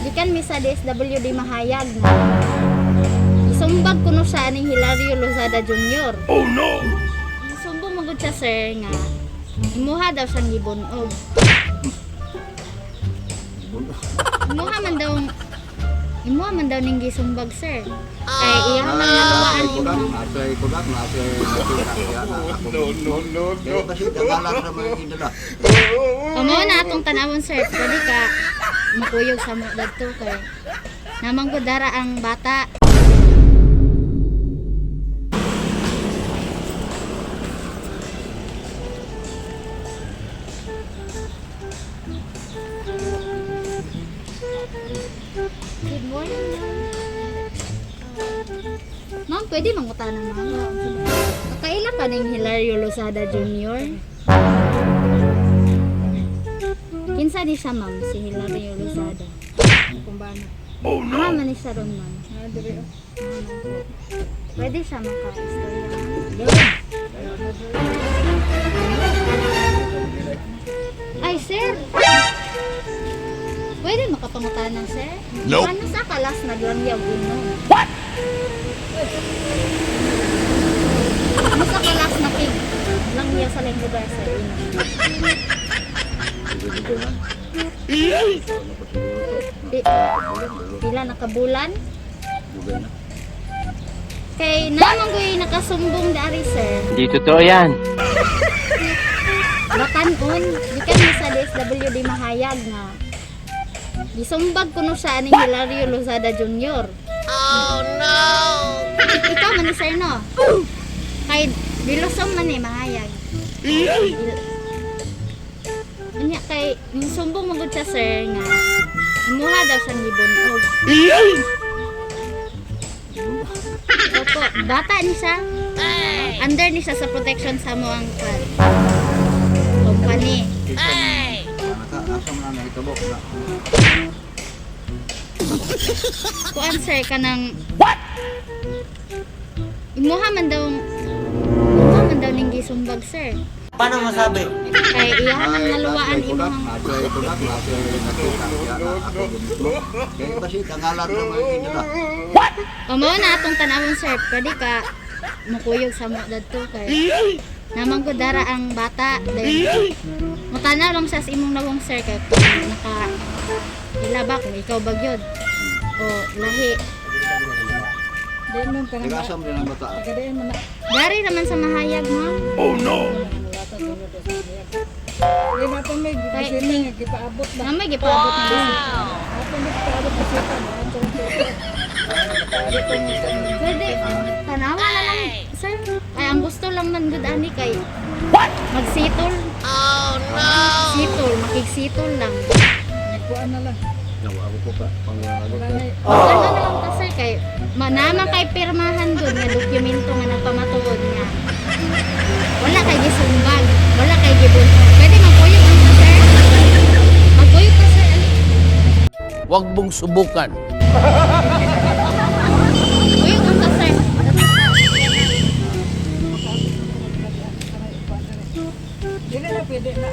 Gikan mi sa DSWD Mahayag nga. Isumbag kuno siya ning Hilario Lozada Jr. Oh no! Sumbong magud siya, sir, nga imuha daw siyang gibunog. Imuha man daw imuha man daw ning gisumbag, sir. Kay iya man naluwaan imong Nasa ikudak, nasa nakita siya na ako. No, no, no, no. Kaya kasi dangalan sa mga indala. O mao na atong tanawon, sir. Pwede ka makuyog sa mo dadto kay namang gud dara ang bata. Good morning, ma'am. Ma'am, pwede mangutana, ma'am? Nakaila ka ning Hilario Lozada Jr.? Kinsa ni siya, ma'am, si Hilario Lozada? Kumbana. Oh Ah, no! man ni siya ron, ma'am. Ah, dire oh. Pwede siya maka-istorya, ma'am. Ay, sir! Pwede makapangutana, sir? Nope. Ano sa kalas naglangyaw uno? What? Ano sa kalas nakig langyaw sa lang lugar, sir? Uno. Pila nakabulan? Kay namang ko'y nakasumbong dari, sir. Hindi totoo yan. Batanon, gikan mi sa DSWD Mahayag nga. Gisumbag kuno siya ning Hilario Lozada Jr. Oh no. Ikaw man ni sir, no? Kay bilosom man ni Mahayag. Unya kay ning sumbong magud siya, sir, nga imuha daw siyang gibunog. Opo, bata ni siya. Under ni siya sa protection sa mo ang kwan. Company. Asa man na nahitabo na. Kuan, sir, kanang What? Imuha man daw ning gisumbag, sir. Paano masabi? Kay iya man naluwaan ikudak, imong nasa ikudak, nasa nakita siya na ako mismo. Kaya kasi dangalan sa mga indala. O mao na atong tanawon, sir. Pwede ka mukuyog sa mo dadto kay namang gud dara ang bata then mutanaw lang siya sa imong nawong, sir, kay kung naka ila ba kung ikaw ba gyud o lahi. Diyan man kanang Kaya asa man ang bata. Taga diyan man na. Dari naman sa Mahayag, ma'am. Oh no! Di na po may bisita nga gipaabot ba. Ma'am, may gipaabot na bisita. Ato may gipaabot bisita ba. Ato Pwede, tanawa na lang, sir. Ay, ang gusto lang man gud ani kay magsitol. Oh, no! Sitol, makigsitol lang. Nagkuan na lang. Yawa ako ko pa. Pangwala Wala na. Ano na lang ta, sir, kay manama kay pirmahan gud nga dokumento nga nagpamatuod nga. Wala kay gisumbag, wala kay gibuntot. Pwede magkuyog ang ta, sir. Magkuyog ka, sir. Ali. Huwag mong subukan. Kuyog ang ta, sir. Dili na pwede na.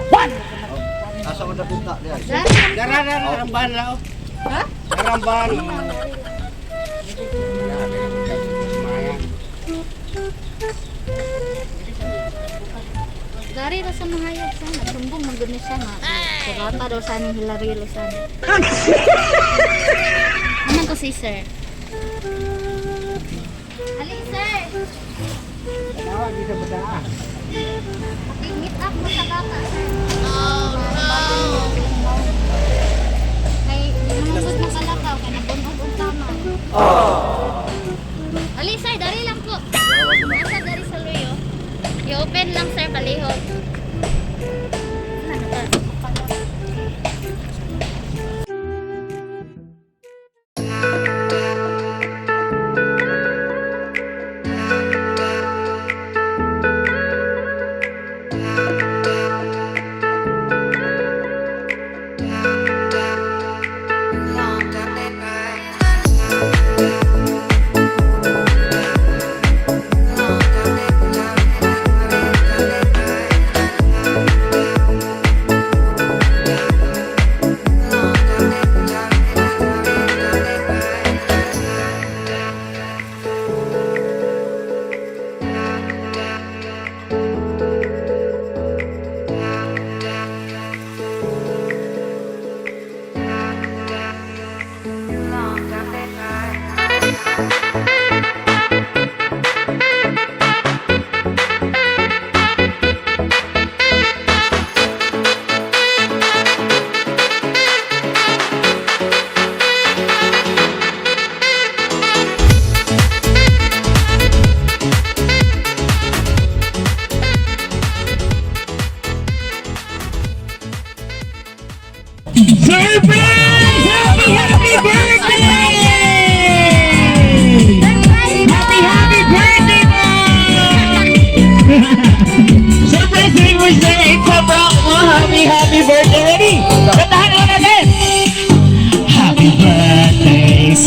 Asa man napita niya. Dari Dara, dara, ramban lang. Ha? Ramban. Dari ra sa Mahayag sa nagsumbong man gud ni siya nga. Surata daw sa ning Hilario Lozano. Naman to si sir. Ali, sir. Tawag dito ba? Meet up mo sa bata, sir. Oh no. Kay di naman gud makalakaw kay nabunog og tama. Ali, sir, dari lang po. Nasa dari sa luyo. I-open lang, sir, palihog. Ano ka?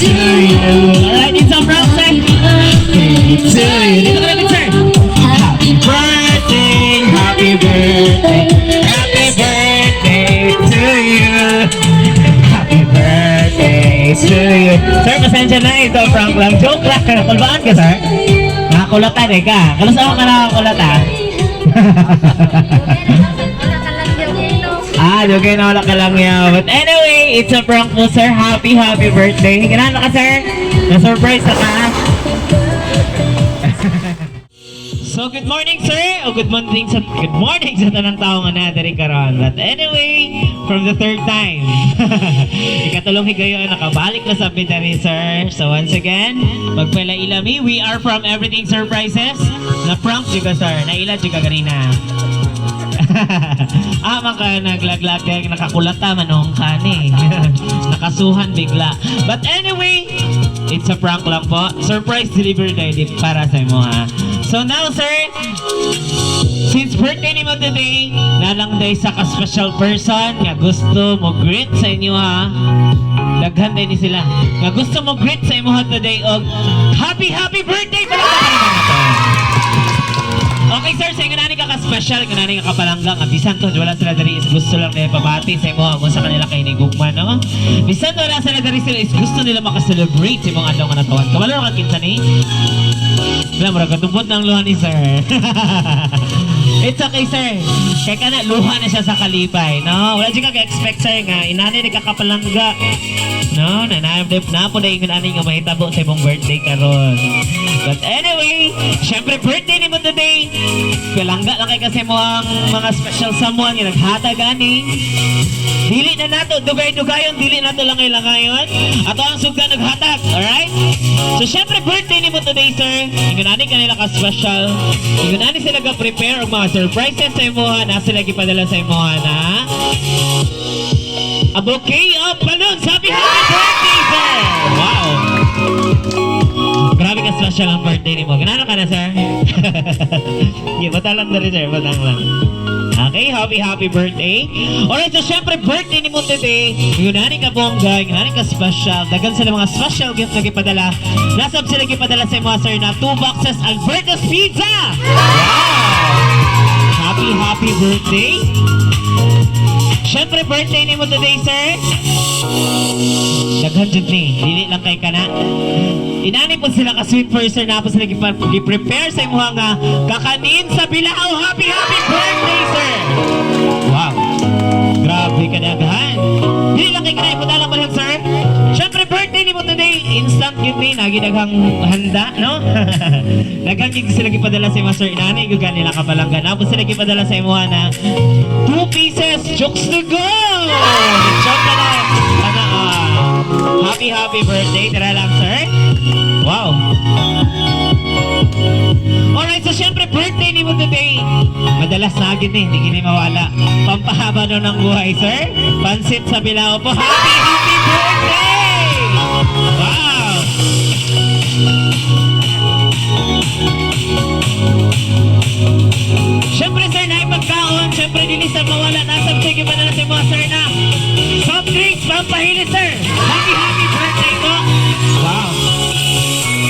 to you. Alright, it's a prank, sir. To you. Dito ka namin, sir. Happy birthday, happy birthday, happy birthday to you. Happy birthday to you. Sir, pasensya na. Ito, prank lang. Joke lang. Kulbaan ka, sir? Nakakulatan eh ka. Kamusta ka nakakulatan? Wala ka lang yung. Ah, okay na wala ka lang yaw. But anyway, it's a prank po, sir. Happy, happy birthday. Ganahan ka, sir? Na-surprise na ka? So, good morning, sir. O good morning sa tanang tao nga na diri karon. But anyway, from the third time, ikatulong higayon nakabalik na sa diri, sir. So once again, magpela ilami. We are from Everything Surprises. Na prank jud ka, sir. Naila jud ka ganina. Ah, man ka naglaglag kaya nakakulata manong kani. Nakasuhan bigla. But anyway, it's a prank lang po. Surprise delivery day di para sa imo ha. So now, sir, since birthday ni mo today, nalang day sa ka-special person nga gusto mo greet sa inyo ha. Daghan day ni sila. Nga gusto mo greet sa imo ha today og happy happy birthday para sa to. Okay, sir, sa inyo nani ka ka-special, nga nani ka kapalangga, nga bisan to wala sila diri is gusto lang nila pabati sa imo kung sa kanila kay nigugma, no? Bisan wala sila diri sila is gusto nila maka-celebrate sa imong adlaw nga natawan. Kabalo ka kinsa ni? Wala, murag katubod ng luha ni sir. It's okay, sir. Kaya ka na, luha na siya sa kalipay, no? Wala siya ka-expect, sir, nga inani ni kakapalangga. No, na na na po na ingon ani nga mahitabo sa imong birthday karon. But anyway, syempre birthday nimo today. Palangga lang kay kasi mo ang mga special someone nga naghatag ani. Dili na nato dugay-dugayon, dili nato lang langayon. Ato ang sugdan naghatag, alright? So syempre birthday nimo today, sir. Ingon ani kanila ka special. Ingon ani sila ga prepare og mga surprises sa imuha na sila gipadala sa imuha na a bouquet of balloons. Happy happy birthday, sir! Wow! Grabe ka special ang birthday nimo. Ganano ka na, sir? Yeah, bata lang na rin, sir. Batang lang. Okay, happy, happy birthday. Alright, so syempre, birthday ni mo today. Yun ka bongga, yun ka special. Dagan sila mga special gift na gipadala. Nasab sila gipadala sa mga sir na two boxes Alberto's Pizza! Wow! Happy, happy birthday. Syempre, birthday ni mo today, sir. Daghan jud ni, dili lang kay kana. Inani po sila ka sweet for sir na po sila gi-prepare sa imuha nga kakanin sa bilao. Happy happy birthday, sir. Wow. Grabe ka daghan. Dili lang kay kana ipadalang pa sir. Syempre birthday nimo today, instant gyud ni nagi daghang handa, no? Daghang gid sila gipadala sa imo, sir. Inani gyud kanila kapalangga. Na po sila gipadala sa imuha na two pieces jokes to go. Shout ka na. Ano, ah, happy happy birthday. Tara lang, sir. Wow. Alright, so syempre birthday ni mo today. Madalas na agad eh, hindi gini mawala. Pampahaba no ng buhay, sir. Pansit sa bilao po. Happy, happy birthday! Wow! Syempre, sir, na pagkaon. Syempre, dili sa mawala. Nasa sige pa na natin mga sir na soft drinks, pampahili, sir. Happy, happy birthday po. Wow.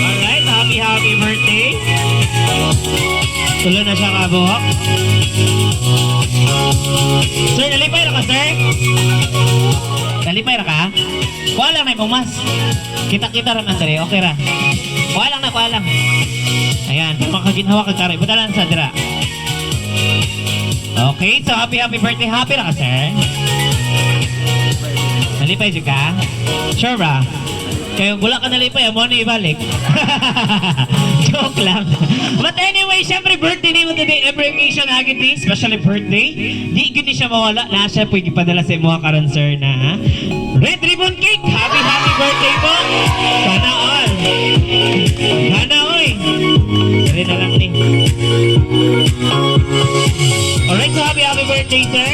Alright, happy, happy birthday. Tulo na siya kabuhok. Sir, nalipay na ka, sir? Nalipay na ka? Kuha lang na imong mas. Kita-kita ra man diri, okay ra. Kuha lang na, kuha lang. Ayan, pamakaginhawa kag karay. Buta lang sa dira. Okay, so happy happy birthday. Happy ra ka, sir? Nalipay jud ka? Sure ba? Kaya wala ka nalipay, amo na ibalik. Joke lang. But anyway, syempre birthday ni mo today. Every occasion agad ni, especially birthday. Di gud ni siya mawala. Na siya po ipadala sa imo karon, sir, na ha? Red ribbon cake. Happy happy birthday po. Sana all. Sana oy. Dali na lang ni. Alright, so happy happy birthday, sir.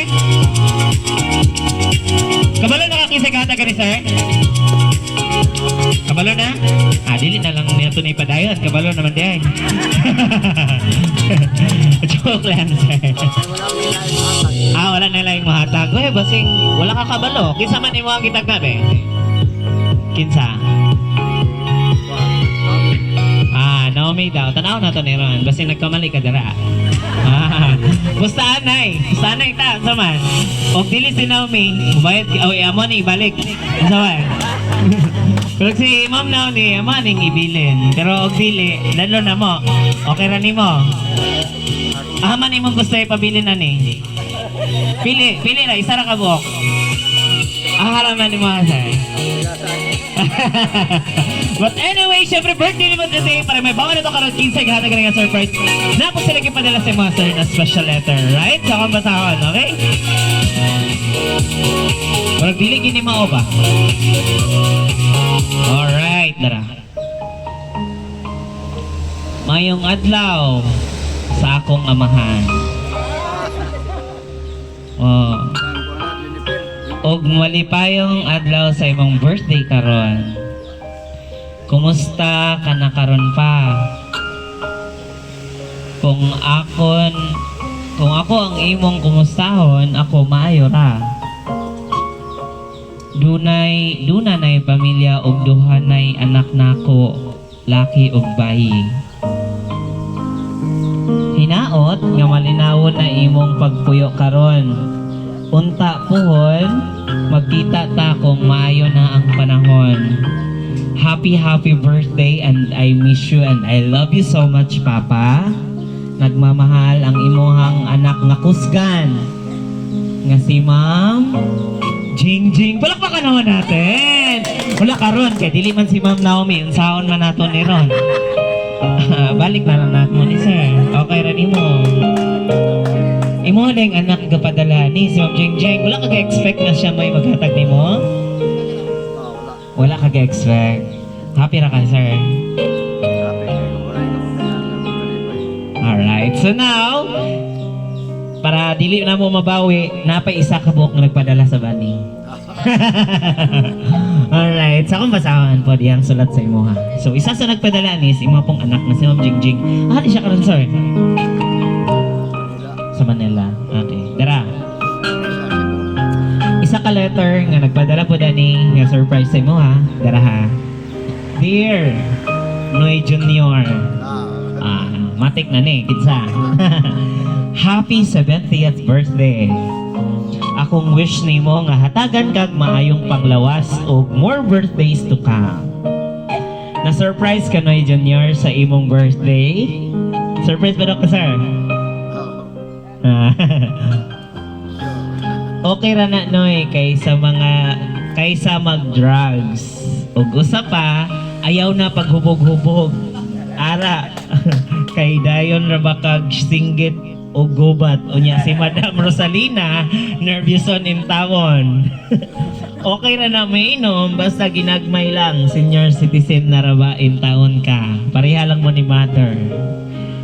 Kabalo na kakisay ka ni sir? Kabalo na? Ah, dili na lang niya ito na ipadayon. Kabalo naman di ay. Joke lang, sir. Ah, wala na lang yung mahatag. Uy, basing wala ka kabalo. Kinsa man imo ang gitag nabi? Kinsa? Naomi daw. Tanaw na to ni Ron. Basta nagkamali ka dara. Ah, basta anay. Basta anay ta. Unsa man? Og dili si Naomi, mubayad ki oh, amo ni ibalik. Unsa man? Pero si Ma'am Naomi, amo ning ibilin. Pero og dili, lalo na mo. Okay ra nimo. Ah, man imong gusto ipabilin ani. Pili, pili na isa ra ka buok. Ah, haraman nimo ha, sir. But anyway, syempre birthday ni mo today para may bawa na to karon 15 gahatag nga surprise. Na po sila gipadala sa mga sir na special letter, right? So akong basahon, okay? Murag dili gini mao ba? Alright, dara. Mayong adlaw sa akong amahan. Oh. Og malipayong adlaw sa imong birthday karon. Kumusta ka na karon pa? Kung ako ang imong kumustahon, ako maayo ra. Dunay duna nay pamilya og duha nay anak nako, laki ug bayi. Hinaot nga malinawon na imong pagpuyo karon. Unta puhon, magkita ta kung maayo na ang panahon. Happy, happy birthday and I miss you and I love you so much, Papa. Nagmamahal ang imuhang anak nga kusgan. Nga si Ma'am Jing Jing. Palakpakan naman natin. Wala karon kay dili man si Ma'am Naomi unsaon man nato ni ron. Balik na lang nato ni sir. Okay ra nimo. Imo na yung anak gapadala ni si Ma'am Jing Jing. Wala ka ga-expect na siya may maghatag nimo? Oh, wala. Wala ka ga-expect. Happy ra ka, sir. Happy kayo. Wala yung kalipay. Alright. So now, para dili na mo mabawi, napay isa ka buok nga nagpadala sa bani. Alright. Sa akong basahan po, diyang sulat sa imo ha. So, isa sa nagpadala ni is imo pong anak na si Ma'am Jingjing. Ah, di siya karon, sir. Manila. Sa Manila. Okay. Dara. Sa Cebu. Isa ka letter nga nagpadala po dani nga surprise sa imo ha. Dara ha. Dear Noy Junior. Ah, Ah, matik na ni, kinsa. Happy 70th birthday. Akong wish nimo nga hatagan kag maayong panglawas og more birthdays to come. Na-surprise ka Noy Junior sa imong birthday? Surprise ba daw ka, sir? oh, Ah. Okay ra na Noy kaysa mga kaysa mag-drugs. Ug usa pa, ayaw na paghubog-hubog. Ara kay dayon ra ba kag singgit og gubat unya si Madam Rosalina nervyuson in tawon. Okay ra na mainom basta ginagmay lang, senior citizen na ra ba in taon ka. Pareha lang mo ni mother.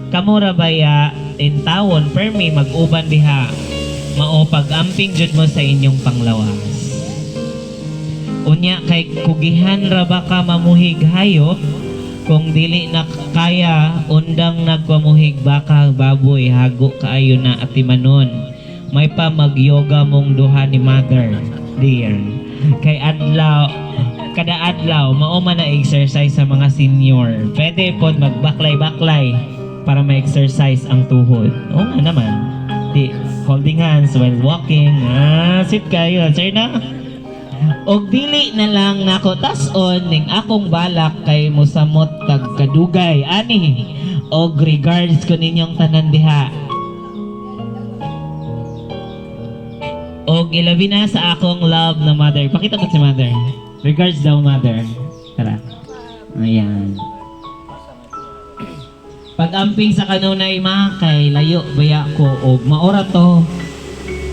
Kamo ra ba ya in tawon permi mag-uban diha mao pag-amping jud mo sa inyong panglawas. Unya kay kugihan ra ba ka mamuhig hayop kung dili na kaya undang nagpamuhig baka baboy hago kaayo na atimanon. May pa mag-yoga mong duha ni mother dear. Kay adlaw kada adlaw mao man na exercise sa mga senior. Pwede pod magbaklay-baklay para ma-exercise ang tuhod. Oo nga naman. Di, holding hands while walking. Ah, sit kayo. Sir na. Og dili na lang nako tas-on ning akong balak kay mosamot kag kadugay ani. Og regards ko ninyong tanan diha. Og ilabi na sa akong love na mother. Pakita ko si mother. Regards daw mother. Tara. Ayan. Pag-amping sa kanunay ma kay layo baya ko og maora to.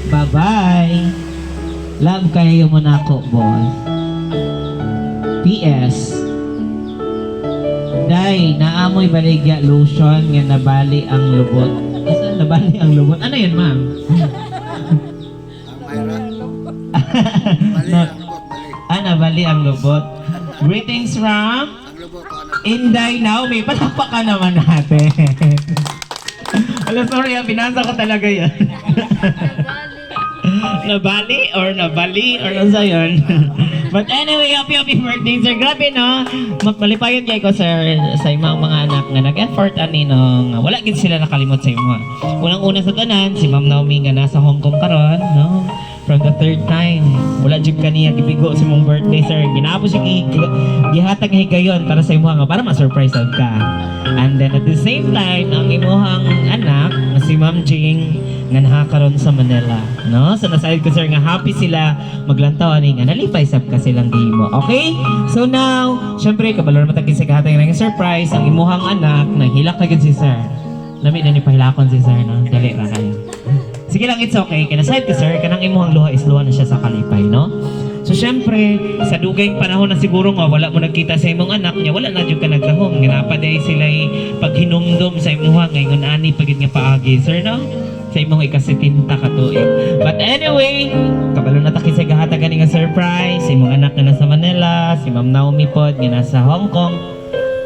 Bye-bye. Love kayo mo na ako, boy. PS. Day, naamoy baligya lotion nga nabali ang lubot. Asa nabali ang lubot? Ano yun, ma'am? Ang mayroon. Bali, ang lubot, bali. Ah, nabali ang lubot. Greetings from Ang lubot, ano? Inday Naomi. Palakpakan naman natin. Ala, sorry ah, binasa ko talaga yun. Nabali or nabali or ano yun? But anyway, happy happy birthday, sir. Grabe, no? Malipayon kay ko, sir, sa imong mga anak nga nag-effort ani, no? Nga wala gid sila nakalimot sa imo. Unang-una sa tanan, si Ma'am Naomi nga nasa Hong Kong karon, no? From the third time, wala jud kaniya gibigo sa imong birthday, sir. Ginapos siya gihatag nga higayon para sa imo nga para ma-surprise sad ka. And then at the same time, ang imuhang anak nga si Ma'am Jing nga nakakaroon sa Manila, no? So nasaid ko, sir, nga happy sila maglantaw ani nga nalipay sab ka silang gihimo. Okay? So now, syempre kabalo naman tagin sa kahatag ng surprise ang imuhang anak, naghilak ka gid si sir. Lami na ni pahilakon si sir, no? Dali ra kayo. Sige lang, it's okay. Kaya nasaid ka, sir, kanang imuhang luha is luha na siya sa kalipay, no? So, syempre, sa dugay panahon na siguro nga, wala mo nagkita sa imong anak niya, wala na jud ka nagdahom. Nga napaday sila paghinumdum sa imuha, ngayon ani pagid nga paagi, sir, no? Sa imong ika-70 ka tuig. But anyway, kabalo na ta sa gahatag ani nga surprise, sa imong anak nga nasa Manila, si Ma'am Naomi pod nga nasa Hong Kong.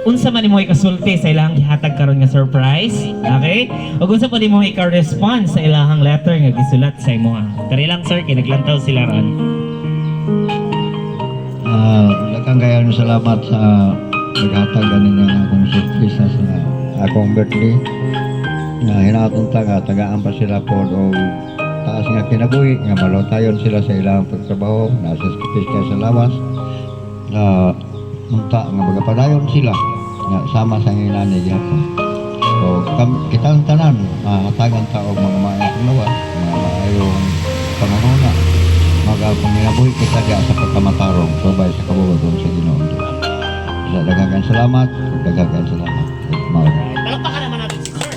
Unsa man imo ikasulti sa ilang gihatag karon nga surprise? Okay? Ug unsa pa nimo ika-response sa ilahang letter nga gisulat sa imo? Dali lang, sir, kay naglantaw sila ron. Ah, daghang kayong salamat sa naghatag ani nga akong surpresa sa akong birthday. Nga hinaton ta nga tagaan pa sila pod og taas nga kinabuhi nga malutayon sila sa ilang pagtrabaho, nasa sakripisyo sa lawas. Unta nga magapadayon sila nga sama sa inani gihapon. So, kitang tanan, hatagan ta og mga maayong panglawas, mga maayong pangunguna, magapanginabuhi kita diya sa pagkamatarong subay sa kabubuton sa Ginoo. Sa daghang salamat, daghang salamat. Mao. Palakpakan naman natin si sir.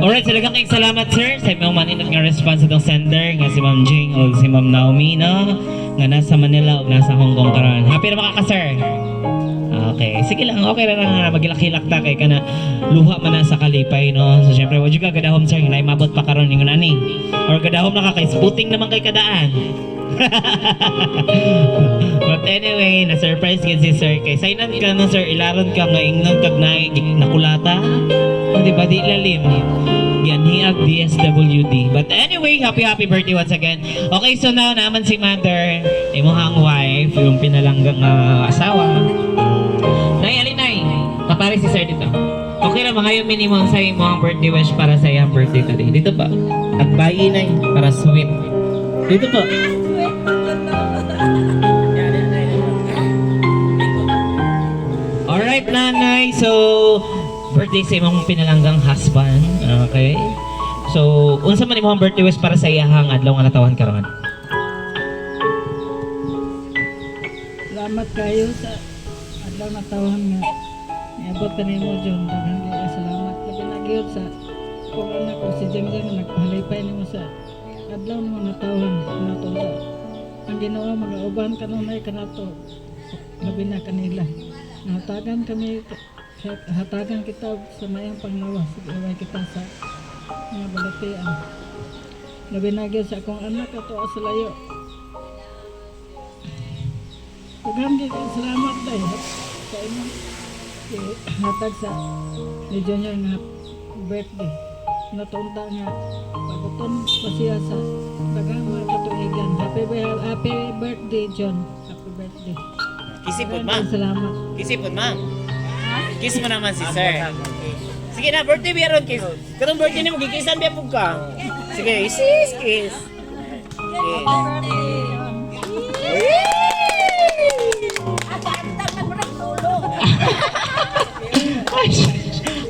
Alright, so daghang kayong salamat, sir, sa imong maninot nga response atong sender nga si Ma'am Jing o si Ma'am Naomi, no? Nga nasa Manila o nasa Hong Kong karon. Happy na ka, sir? Okay, sige lang, okay ra na nga magilak-hilak ta kay kana luha man na sa kalipay, no? So syempre, wajud ka gadahom, sir, nga mabot pa karon ingon ani. Or gadahom na ka kay sputing naman kay kadaan. But anyway, na-surprise gid si sir kay saynan ka na, sir, ilaron ka nga ingnon kag na nakulata. O, di ba di lalim? Gianhiag DSWD. But anyway, happy happy birthday once again. Okay, so now naman si mother, imuhang wife, yung pinalanggang asawa. Nay, alin nay? Kapare si sir dito. Okay ra mga yung minimum sa imong birthday wish para sa iyang birthday today. Dito pa. At bayi nay para sweet. Dito po. Alright, nanay. So, birthday sa imong pinalanggang husband. Okay. So, unsa man imong birthday wish para sa iyahang adlaw nga natawan karon? Salamat kayo sa adlaw na tawhan nga niabot ka nimo, John. Daghang kaayo salamat. Labi na gyud sa kung anak ko si Jeng Jeng nagpahalipay nimo sa adlaw ng mga tawhan nato sa ang Ginoo mga uban kanunay kanato, labi na kanila. Hatagan kami, hatagan kita sa mayang panglawas, iway kita sa mga balatian. Labi na gyud sa akong anak ato sa layo. Daghang kaayo salamat dahil sa imong hatag sa ni Junior nga birthday. Natunta nga pabuton pa siya sa daghang mga katuigan. Happy birthday, John. Happy birthday. Kisipod. Daghang salamat. Kisipod, ma'am. Kiss mo naman si sir. Sige na, birthday biya ron, kiss. Katong birthday nimo gikisan biya pug ka. Sige, sis, kiss. Kiss. Ay,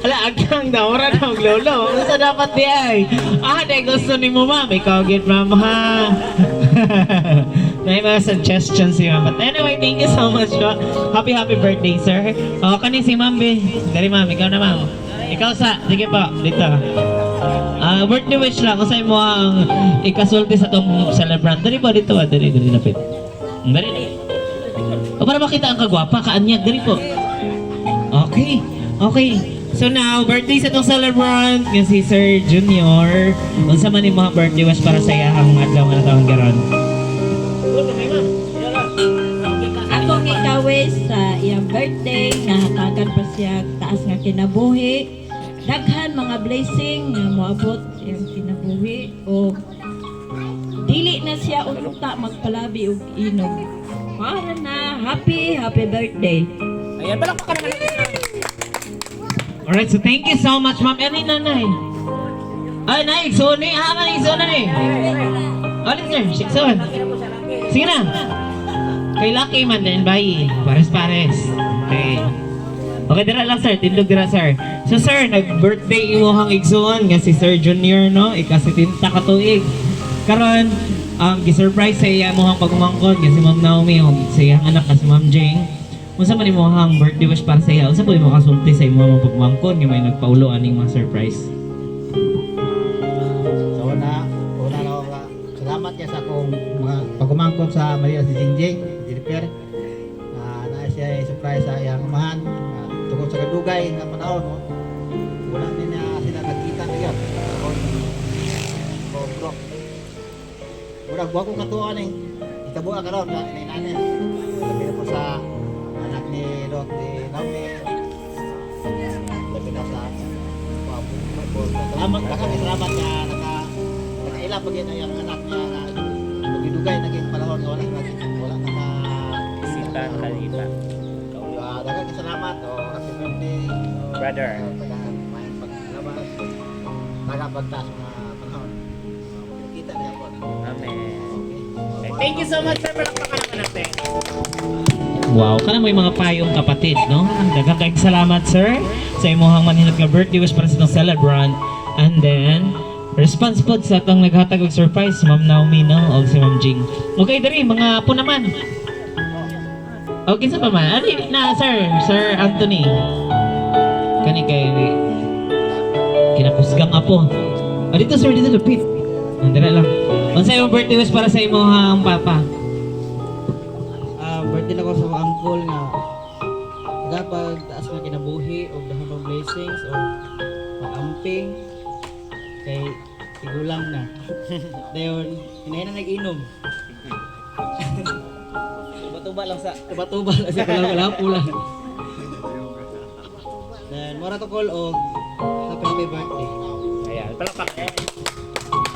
hala, agkang daw, wala na og lolo. Unsa dapat di ay? Ah, di gusto ni mo, ma'am. Ikaw gid, ma'am, ha. May mga suggestions si ma'am. But anyway, thank you so much po. Happy, happy birthday, sir. O, kani si ma'am, be. Dali, ma'am. Ikaw na, ma'am. Ikaw sa, sige po, dito. Ah, birthday wish lang. Kung sa'yo mo ang ikasulti sa tong celebrant. Dali po, dito. Ah. Dali, dali, lapit. Dali, dali. O, para makita ang kagwapa, kaanyag. Dali po. Okay. Okay. So now, birthday sa tong celebrant nga si Sir Junior. Unsa man imong birthday wish para sa iyang adlaw nga natawon karon? Akong ikawis sa iyang birthday, nga hatagan pa siya taas nga kinabuhi. Daghan mga blessing nga moabot sa iyang kinabuhi o di Dili na siya unta magpalabi og inom. Para na happy happy birthday. Ayan, palakpakan naman natin. Alright, so thank you so much, ma'am. Eri, nanay. Ay, nay, igsoon ni. Ah, man, igsoon na ni. Alin, sir? Igsoon. Sige na. Kay Lucky man din, bye. Pares, pares. Okay. Okay, dira lang, sir. Tindog dira, sir. So, sir, nag-birthday imuhang igsoon nga si Sir Junior, no? Ika-70 ka tuig. Karon, ang gi-surprise sa iya imuhang pagumangkon nga si Ma'am Naomi o sa iyang anak nga si Ma'am Jane. Unsa man imuhang birthday wish para sa iya? Unsa po imo kasulti sa imuhang pagumangkon nga may nagpaulo aning mga surprise? So una na ako nga, salamat kay sa akong mga pagumangkon sa Maria si Jingjing, Jennifer. Na siya ay surprise sa iyang umahan. Tungkol sa kadugay nga panahon, no? Wala ni na sila nagkita ngayon. Kung bro. Murag wa ko katuwa ni. Itabuha karon na ni nani. Labi na po sa anak ni Rod ni Naomi. Labi na sa salamat, daghang salamat nga nakaila pag yun ang iyang anak niya na magidugay naging panahon nga wala naka Bisita, nakalita. Daghang salamat, oh, happy birthday, oh, Brother. Daghang maayong paglabas, daghang pagtaas mga panahon. Kita na ako. Amen. Okay. Thank you so much, sir. Palakpakan naman natin. Wow, kana may mga payong kapatid, no? Daghang kayong salamat, sir, sa imuhang manhinat nga birthday wish para sa itong celebrant. And then, response pod sa atong naghatag og surprise, Ma'am Naomi, no? O si Ma'am Jing. Okay, diri, mga apo naman. Okay, sa pa man? Ano na, sir? Sir Anthony. Kani kay kinakusgang apo. Ah, dito, sir, dito, lupit. Andara lang. Unsa imong birthday wish para sa imong papa? Birthday na ko sa mga uncle nga dapat taas nga kinabuhi og dahang pang blessings o pag-amping kay tigulang na. Dayon, hinay na nag-inom. Tuba-tuba lang sa Tuba-tuba lang siya pula pula. Then mora to call og happy happy birthday. Ayan, palakpak.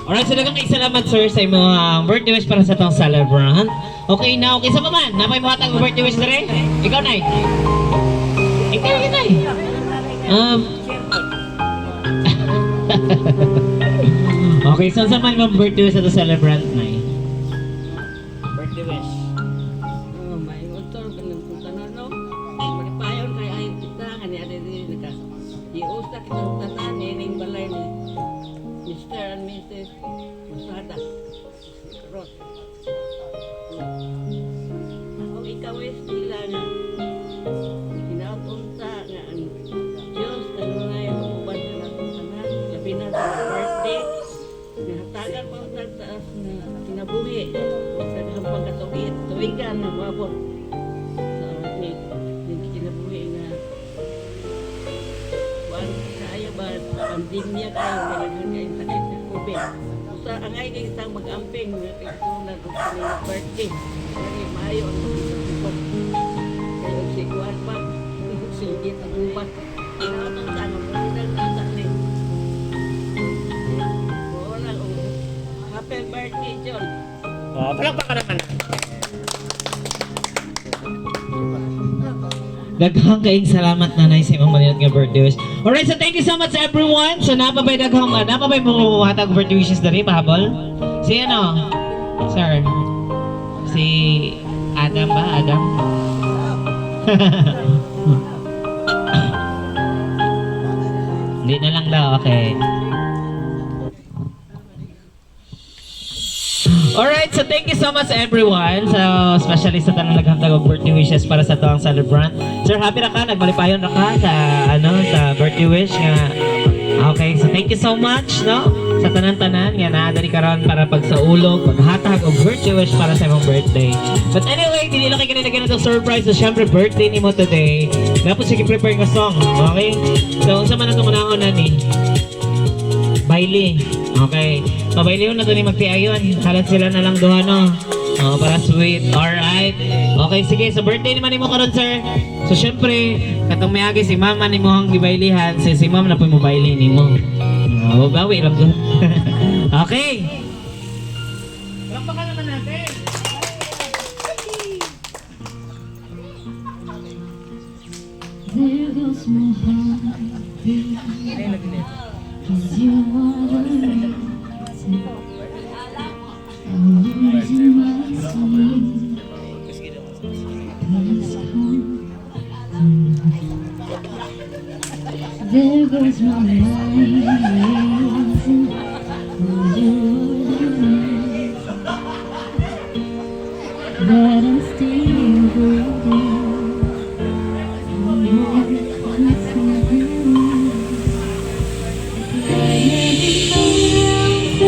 Alright, so daghang kay salamat, sir, sa imong birthday wish para sa tong celebrant. Okay na, okay sa pa man. Napay mo hatag og birthday wish dire? Ikaw nay. Ikaw nay. Okay, so sa man mong birthday wish sa tong celebrant nay? Birthday wish. Oh, may motor kanang kung tanan no. Malipayon kay ayo kita nga ni ade diri naka. Giusa kitang tanan nining balay ni Mr. and Mrs. Masada. Rot. Ako ikawis nila nga hinaot unta nga ang Diyos kanunay uban sa natong tanan labi na sa mga birthday nahatagan pa unta taas na kinabuhi o sa dahang pagkatuig tuigan na moabot sa ni ni kinabuhi nga kuan kaayo ba pandemya kayo kailangan kayong sakit sa COVID usa angay kay isang mag-amping nga kay og kanila birthday kay maayo ang makikipot kay og si kuan pa sige ang upat inaotong sa ano nang nasa ni wala og happy birthday, John. Oh, palakpakan naman. Daghang kaing salamat, nanay, sa imong manilot nga birthday wish. Alright, so thank you so much, everyone. So napabay daghang napabay mo hatag birthday wishes diri pahabol. Si ano? Sir. Si Adam ba? Adam? Hindi na lang daw, okay. Alright, so thank you so much, everyone. So, especially sa tanang naghatag og birthday wishes para sa tuang celebrant. Sir, happy ra ka? Nagmalipayon ra ka sa ano sa birthday wish nga. Okay, so thank you so much, no? Sa tanan-tanan nga naa diri karon para pagsaulog, paghatag og birthday wish para sa imong birthday. But anyway, dili lang kay kanina ganito surprise. So, syempre birthday nimo today. Dapat sige prepare nga song, okay? So, unsa man atong unahon na ni? Bailey. Okay. Pabailey na to ni magtiayon. Halat sila na lang duha, no? Oh, para sweet. Alright. Okay, sige. So, birthday naman nimo karon, sir. So, syempre, katong miagi si mama nimo ang gibailihan, si ma'am na po mo baili nimo. Oh, bawi lang doon. Okay. There goes my heart beating, 'cause you are the reason I'm losing my sleep. Please come through. There goes my mind racing, 'cause you are the reason that I'm still breathing. I'm constantly climb every mountain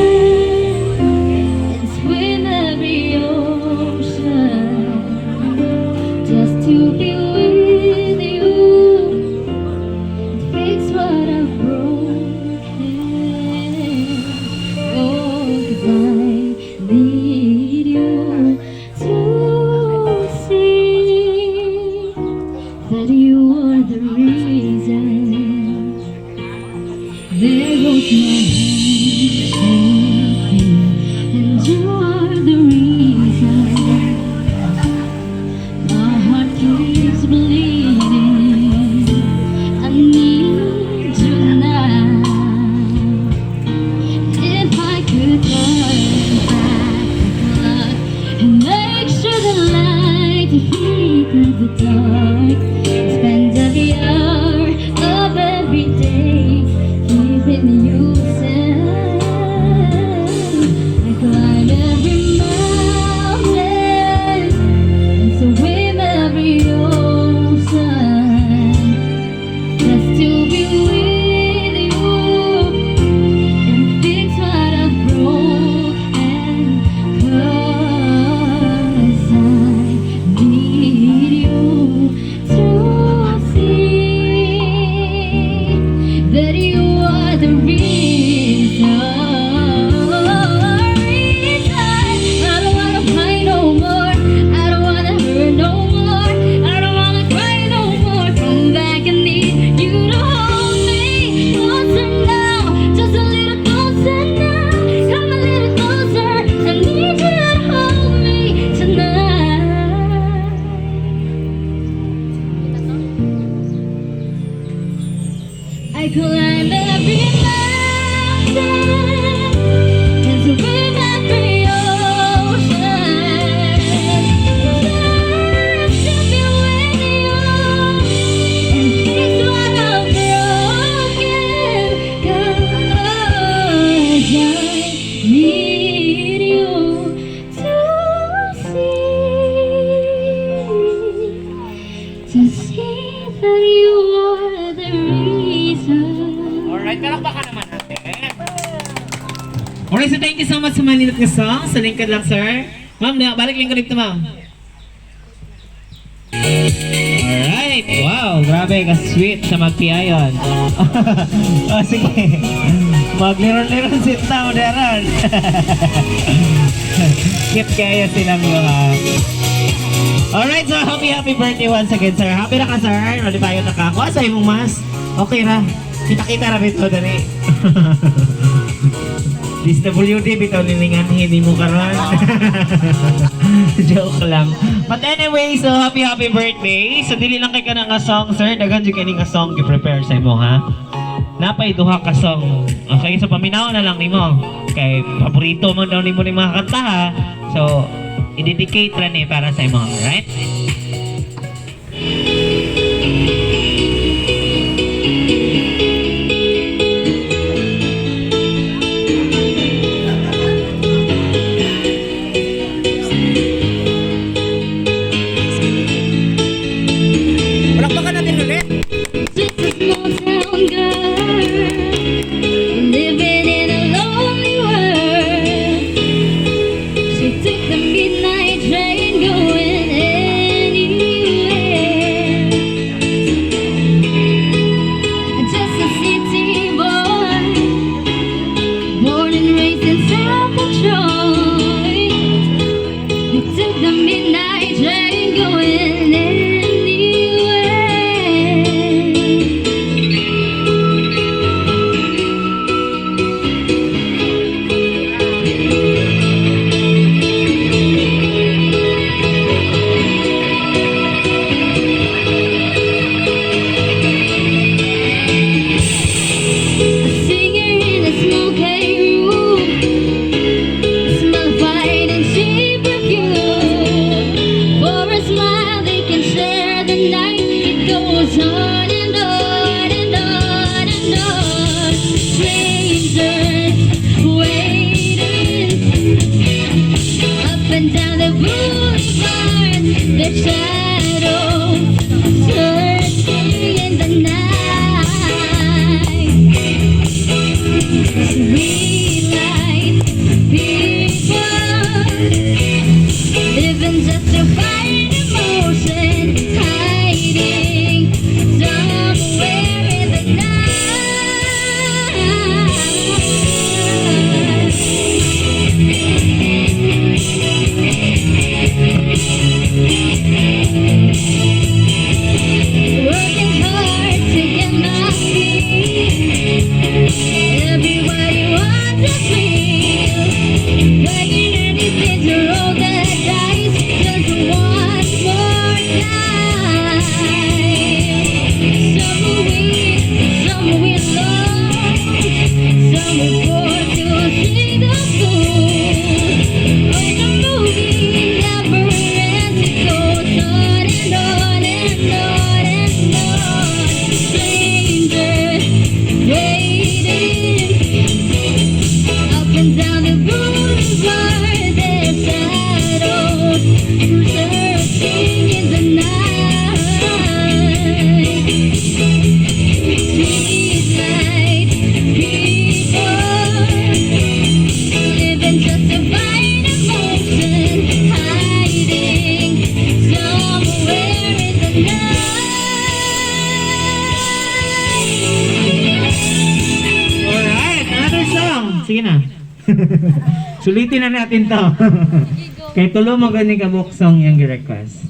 and swim every ocean just to be with you and fix what I've broken. Oh, 'cause I need you to see that you are the reason. There goes my hand shaking, and you are the reason my heart keeps bleeding. I need you now. If I could turn back the clock and make sure the light defeated the dark, spend every hour of every day keeping you safe. I climb every mountain and swim every ocean just to be with you and fix what I've broken. 'Cause I need you to see that you are the reason. Reason. I don't wanna fight no more. I don't wanna hurt no more. I don't wanna cry no more. Come back and need you to hold me closer now. Just a little closer now. Come a little closer. I need you to hold me tonight. I climb every mountain and swim every ocean just to be with you and fix what I've broken. 'Cause I need you to see that you are the reason. Alright, palakpakan naman natin. Alright, so thank you so much sa manindot nga song. Sa lingkod lang, sir. Ma'am, balik lingkod dito, ma'am. Alright, wow, grabe, ka-sweet sa magpiayon. Oh, sige. Magliron-liron sit na, daran. Cute kayo silang mga. Alright, so happy, happy birthday once again, sir. Happy na ka, sir. Malipayon na ka. Kuha sa imong mas. Okay ra. Kita-kita ra bitaw dali. DSWD bitaw lilingan hindi mo karon. Joke lang. But anyway, so happy, happy birthday. So dili lang kay kana nga song, sir. Daghan jud kini nga song gi-prepare sa imo, ha. Napay duha ka song. Okay, so paminaw na lang nimo. Kay paborito man daw nimo ni mga kanta, ha. So i-dedicate ra ni para sa imo, right? Palakpakan natin ulit. Just a small town girl living in a lonely world. She took the midnight train going anywhere. Just a city boy, born and raised in South Detroit. He took the midnight train going anywhere. The shadows searching in the night. Sweet light people living just to find emotion, hiding somewhere in the night. Working hard to get my feet. Everybody wants a thrill. Playing anything to roll the dice just one more time. Some will win, some will lose, some will force to see the fool. Oh, the movie never ends. It goes on and on and on and on. Strangers waiting up and down the boulevard. There's shadows searching in the night. Street light people living just to find emotion, hiding somewhere in the night. Alright, another song. Sige na. Sulitin na natin to. Kay tulo mo gani ka book song yung request.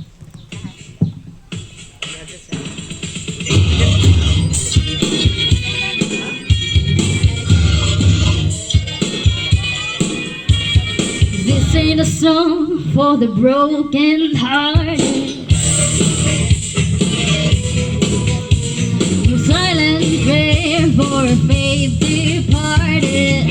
This ain't a song for the broken hearted. No silent prayer for a faith departed.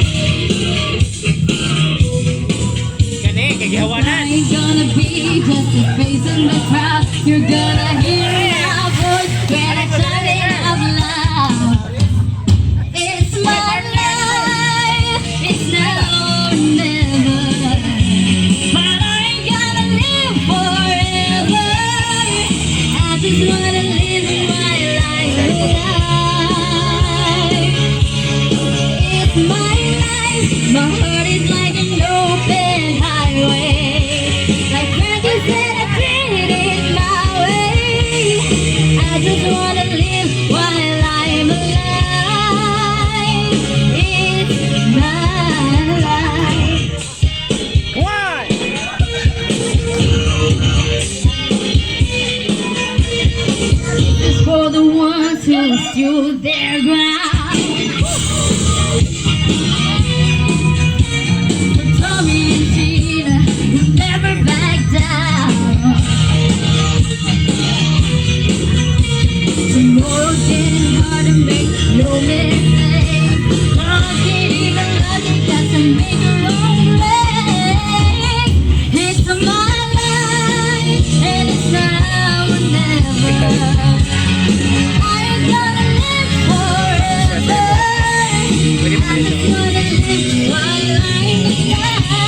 Kani, kagihawanan. I ain't gonna be just a face in the crowd. You're gonna hear my voice when I shout it out loud. It's my life, it's now or never. But I ain't gonna live forever. I just wanna live my life alive. It's my life, my heart is like an open highway. Like Frankie said, I did it my way. I just wanna live while I'm alive. It's my life. One! This is for the ones who stood their ground. For Tommy and Gina, who never back down. Tomorrow's getting hard to make no mistake. Love can't even love you, got to make your own break. It's my life, and it's now or never. I ain't gonna live forever. I just wanna live while I'm alive.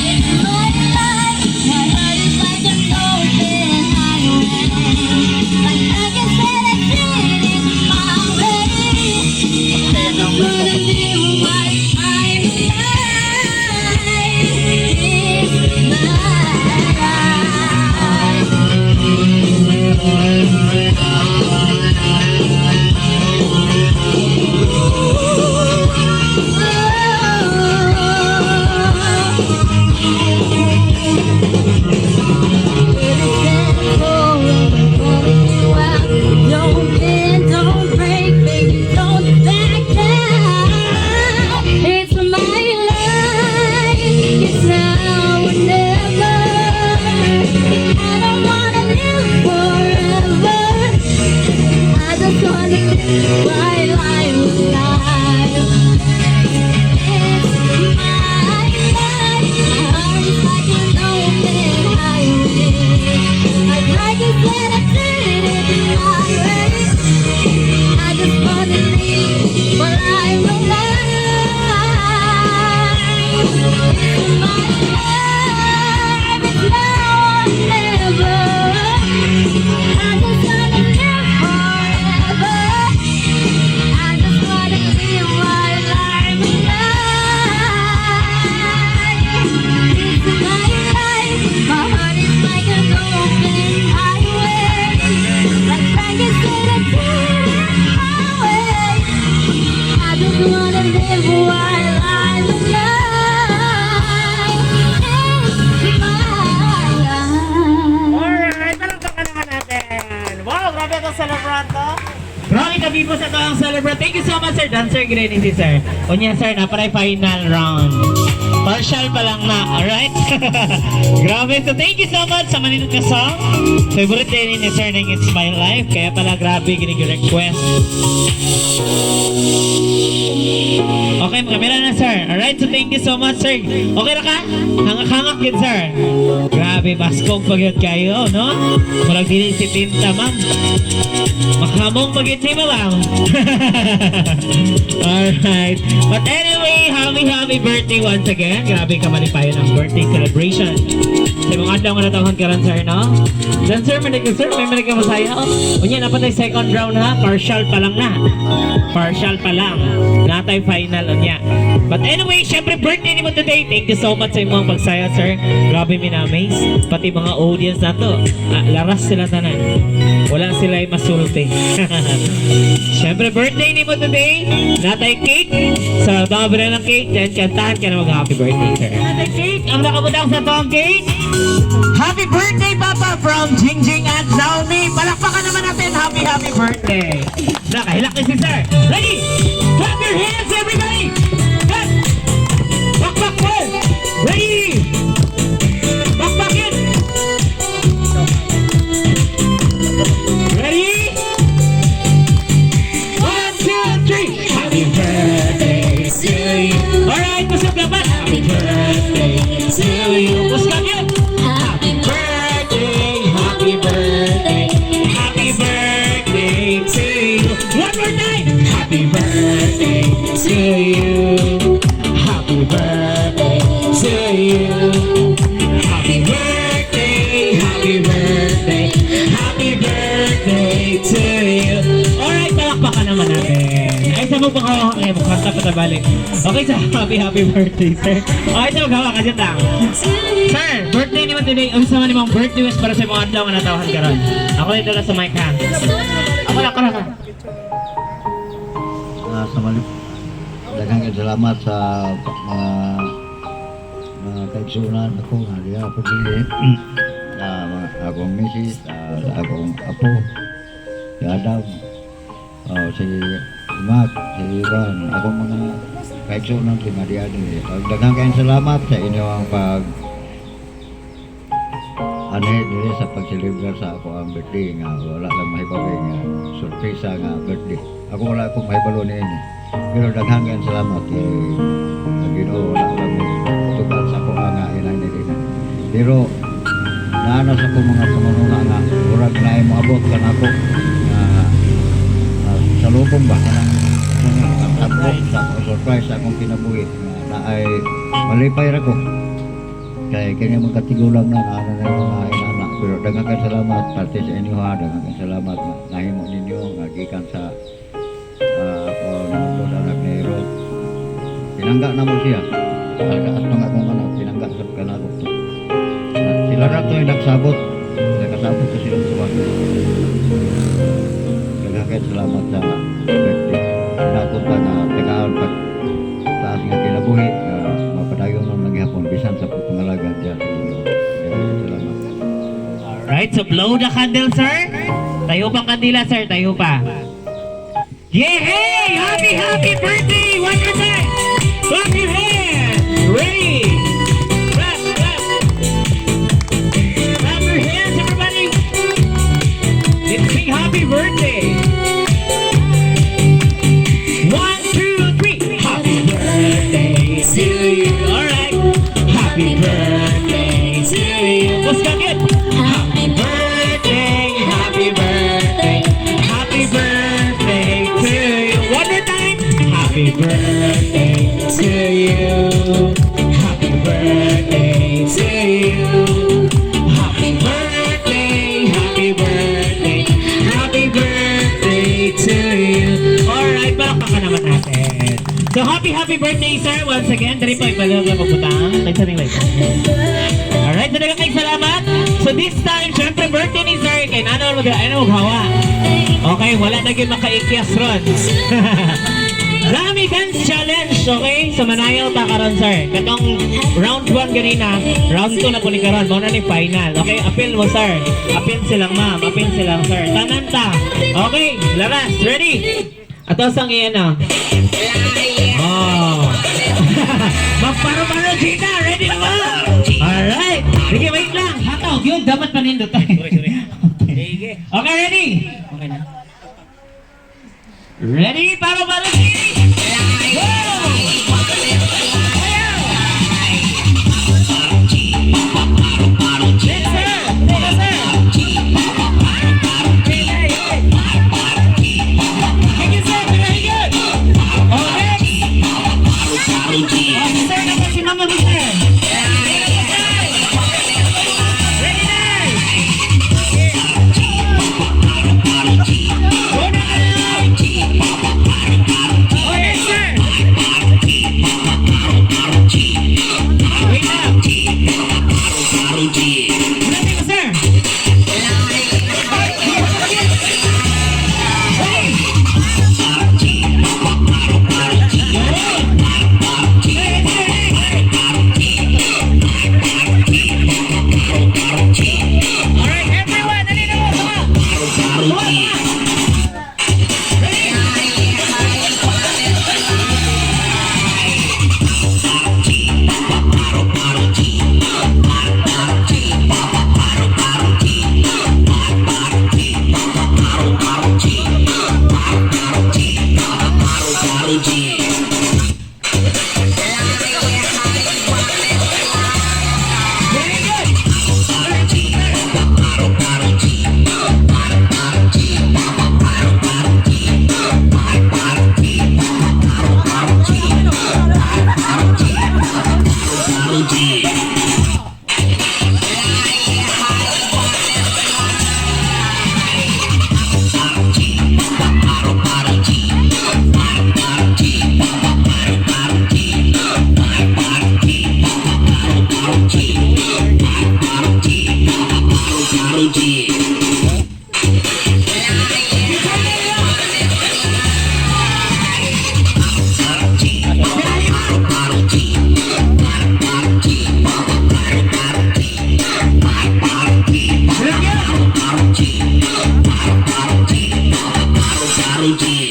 It's my life, my heart is like an open highway. Like I can say I did it Forever. I just wanna live forever. I just wanna live while I'm alive. It's my life. My heart is like an open highway. Like Frankie said, I did it my way. I just wanna live while I'm alive. It's my life. Alright, palakpakan naman natin. Wow, grabe itong celebrant to. Grabe kabibo sa ang celebrant. Thank you so much, sir. Dancer grade si sir. Unya, sir, na para final round. Partial pa lang na, alright? Grabe. So, thank you so much sa manindot nga song. Favorite din ni sir ng "It's My Life." Kaya pala grabe ginig request. Okay, kamera na, sir. Alright, so thank you so much, sir. Okay na ka? Hangak-hangak yun, sir. Grabe, baskog pag yun kayo, no? Murag dili si Tinta, ma'am. Makamong pag yun si ma'am. Alright. But anyway, happy, happy birthday once again. Grabe ka malipayon ang birthday celebration. Sa mga adlaw nga natawhan karon, sir, no? Dan, sir, manig sir, may manig ka masaya. Unya, napatay second round ha. Partial pa lang na. Partial pa lang. Natay final unya. But anyway, syempre birthday ni mo today. Thank you so much sa imong pagsaya, sir. Grabe minamaze. Pati mga audience nato. Ah, laras sila tanan. Wala sila ay masulti. Syempre birthday ni mo today. Natay cake. Sa babae ng cake, then kantahan ka na mag happy birthday, sir. Natay cake. Ang nakabutang sa tong cake. Happy birthday, Papa, from Jingjing at Naomi. Palakpakan naman natin. Happy, happy birthday. Nakahilak si sir. Ready? Clap your hands, everybody. Clap. Pakpak mo. Ready? Pakpak it. Ready? One, two, three. Happy birthday to you. Alright, kusog dapat. Happy birthday to you. Kusog yun. Happy birthday, happy birthday, happy birthday to you. One more time. Happy birthday to you. Happy birthday to you. Happy birthday, happy birthday, happy birthday to you. Alright, palakpakan naman natin. Ay, sa mo pang hawak kayo, kanta pa tabalik. Okay, sa happy, happy birthday, sir. Okay, sa maghawak ka dyan lang. Sir, birthday ni mo today. Unsa man imong birthday wish para sa mga adlaw nga natawhan karon? Ako lang dala sa mic ha. Ako lang, ako lang. Sa mali daghang salamat sa mga kaigsunan ako nga diha po dili mga akong misis, akong apo si Adam, si Mark, si Ivan, akong mga kaigsunan si nga diha dili. Daghang kayong salamat sa inyong pag anhi diri sa pagselebrar sa ako ang birthday nga wala lang mahibalo nga sorpresa nga birthday. Ako wala akong mahibalo niini. Pero daghang kayong salamat kay ang Ginoo wala lang tubal sa ako nga inay nila. Pero naana sa akong mga pangununa nga murag naay moabot ka nako nga sa lubong ba kanang ako sa surprise sa akong kinabuhi nga naay malipay ra ko kay kini mga katigulang na naana na yung mga inana. Pero daghang kay salamat parte sa inyo ha, daghang kay salamat nga nahimo ninyo nga gikan sa ako nang anak ni Rod, pinangga na mo siya talaga atong akong anak, pinangga sa kanako to. Sila ra to yung nagsabot, nakasabot ko silang suwag. Daghang kay salamat sa birthday napunta nga tekaon pag taas nga kinabuhi nga mapadayon lang naghapon bisan sa pagpangalagad diyan sa Ginoo. Daghang kay salamat. Alright, so blow the candle, sir. Tayo pang kandila, sir. Tayo pa. Yay! Happy, happy birthday! One more time! Clap your hands! Ready? Clap, clap! Clap your hands, everybody! Let's sing happy birthday! One, two, three! Happy birthday to you! Alright! Happy birthday to you! What's that good? Happy birthday! Happy birthday! Happy birthday to you! One more time! Happy birthday to you! Happy birthday to you! Happy birthday! happy birthday, sir. Once again, dali po, ibalog lang pagbutang. Thanks sa ring. Alright, so daghang kay salamat. So this time, syempre birthday ni sir, kay nano mo ay mo hawa. Okay, wala na gyud makaikyas ron. Rami Dance Challenge, okay? So manayaw ta karon, sir. Katong round 1 ganina, round 2 na po ni karon, mao na ni final. Okay, apil mo, sir. Apil silang ma'am, apil silang sir. Tanan ta. Okay, laras, ready? Ato sang iyan na. Oh. Magparo-paro, Gina! Ready na ba? Alright! Sige, wait lang. Hataw, yun. Dapat panindot tayo. Okay, okay, ready? Okay na. Ready? Paro-paro, Gina! Go! Next, sir! Next, sir! Thank you, sir. Very good. Oh, next. Oh, sir, naman si Mama mo, sir. Ready na! Go na kayo! Oh, yes, sir. Wait lang. Ready na, sir. Ready? Alright, everyone, dali na mo, sama! Sama, sama! Ready? Very good!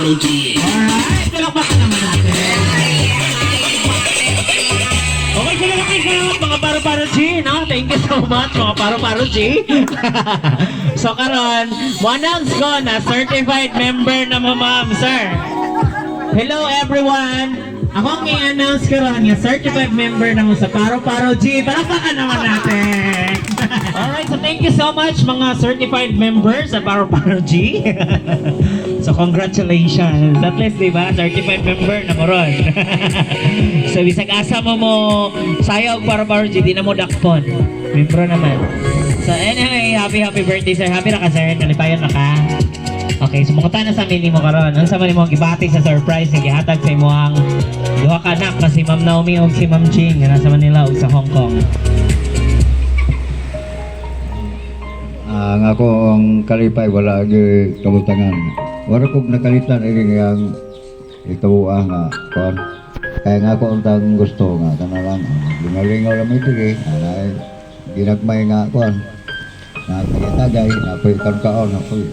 Very good! Alright, palakpakan naman natin. Okay, salamat kayo, salamat mga paro-paro G, no? Thank you so much, mga paro-paro G. So karon, mo-announce ko na certified member na mo, ma'am, sir. Hello everyone! Ako ang i-announce karon nga certified member na mo sa Paro Paro G. Palakpakan naman natin! Alright, so thank you so much, mga certified members sa Paro Paro G. So congratulations! At least, di ba? Certified member na mo ron. So bisag asa mo mo sayaw og Paro Paro G, di na mo dakpon. Membro naman. So anyway, happy happy birthday, sir. Happy na ka, sir. Nalipayon na ka. Okay, so mukunta na sa amin nimo karon. Unsa man imong gibati sa surprise nga gihatag sa imong duha ka anak na si Ma'am Naomi ug si Ma'am Jing nga nasa Manila ug sa Hong Kong? Ang ako ang kalipay wala gyud kabutangan. Wala kog nakalitan ini ang itawa nga kon. Kaya nga ako ang tang gusto nga kana lang lingaw-lingaw lang ito eh. Anay ginagmay nga kon. Na tagay na koy kaon na koy.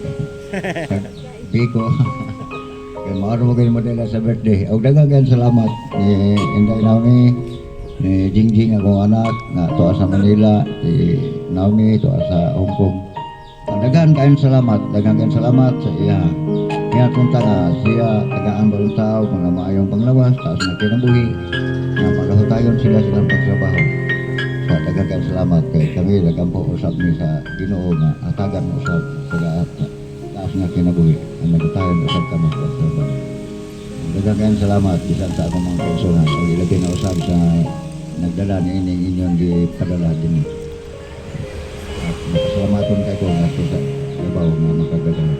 Biko. Kaya maaro mo kayo modela sa birthday. Og daghang salamat ni Inday Naomi, ni Jingjing akong anak na tuwa sa Manila, si Naomi tuwa sa Hong Kong. Ang daghan kayong salamat, daghan kayong salamat sa iya. Kaya punta nga siya tagaan ba tao mga maayong panglawas, taas na kinabuhi, na malahutayon sila silang pagtrabaho. Sa daghan kayong salamat kay kami nagampo usab ni sa Ginoo nga atagan usab sa lahat. taas nga kinabuhi ang nagatayan usab kamo sa trabaho. Daghang kayong salamat bisan sa akong mga kaigsuonan ug ilabi na usab sa nagdala ni ining inyong gipadala dinhi. At makasalamaton kay ko ngadto sa trabaho nga makagagahom.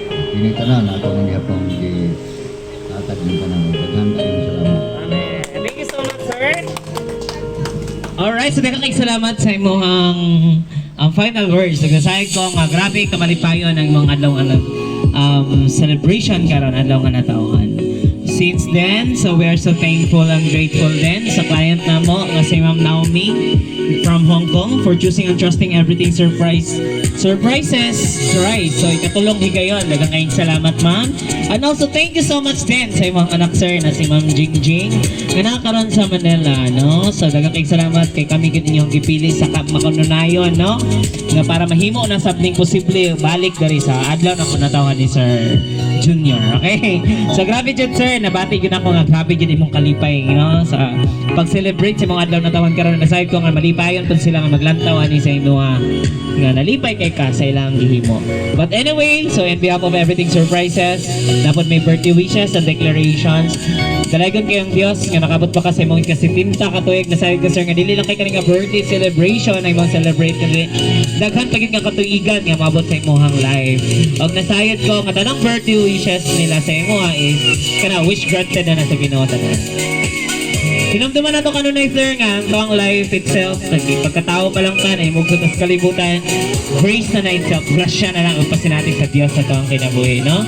Kini tanan ako nang gihapon gihatag ning tanan ug daghan kayong salamat. Amen. Thank you so much, sir. Alright, so daghang kayong salamat sa imong ang final words. Nagsasabi ko nga grabe kamalipayon ang mga adlaw nga celebration karon, adlaw nga natawhan. Since then, so we are so thankful and grateful din sa client namo nga si Ma'am Naomi from Hong Kong for choosing and trusting Everything Surprises. Right. So ikatulong higayon. Daghang kayong salamat, ma'am. And also thank you so much din sa imong anak, sir, na si Ma'am Jing Jing nga nakaroon sa Manila, no? So daghang kayong salamat kay kami gid inyong gipili sa makanunayon, no? Nga para mahimo na sab ning posible balik diri sa adlaw na kunatawan ni Sir Junior. Okay? So grabe jud, sir, nabati gyud ako nga grabe jud imong kalipay, no? Sa pag-celebrate sa imong adlaw na tawan karon, nasayod ko nga malipayon pud sila nga maglantaw ani sa imo nga nalipay kay ka sa ilang gihimo. But anyway, so in behalf of Everything Surprises, dapat may birthday wishes and declarations. Dalaygon kayong Dios nga nakabot pa ka sa imong ika-70 ka tuig. Nasayod ko, sir, nga dili lang kay kani nga birthday celebration ay imong celebrate kundi daghan pa gyud nga katuigan nga maabot sa imong life. Og nasayod ko nga tanang birthday wishes nila sa imo is kana wish granted na na sa Ginoo tanan. Hinumduman nato kanunay, sir, nga ang long life itself, pagkatao pa lang ka, na imong sa kalibutan, grace na na itself, grasya na lang ang pasinati sa Dios sa tuang kinabuhi, no?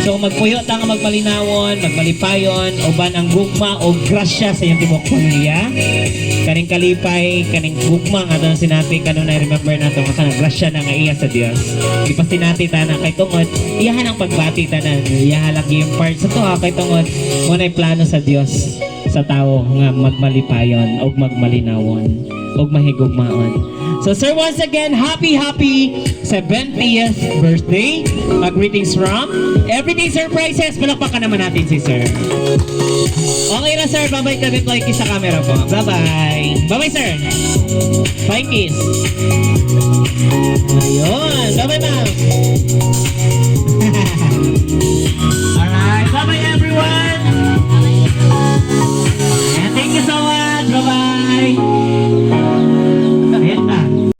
So kung magpuyo ta nga magmalinawon, magmalipayon, uban ang gugma o grasya sa iyong tibuok pamilya, kaning kalipay, kaning gugma nga atong sinati kanunay, remember nato nga kanang grasya na nga iya sa Dios. Ipasinati ta na kay tungod iyahan ang pagbati tanan, iyahan lang yung part sa tuha kay tungod mo plano sa Dios sa tao nga magmalipayon o magmalinawon o mahigugmaon. So sir, once again, happy, happy 70th birthday. Greetings from Everything Surprises. Palakpakan naman natin si sir. Okay na, sir, bye-bye kami. Fly kiss sa camera po. Bye-bye. Bye-bye, sir. Bye kiss.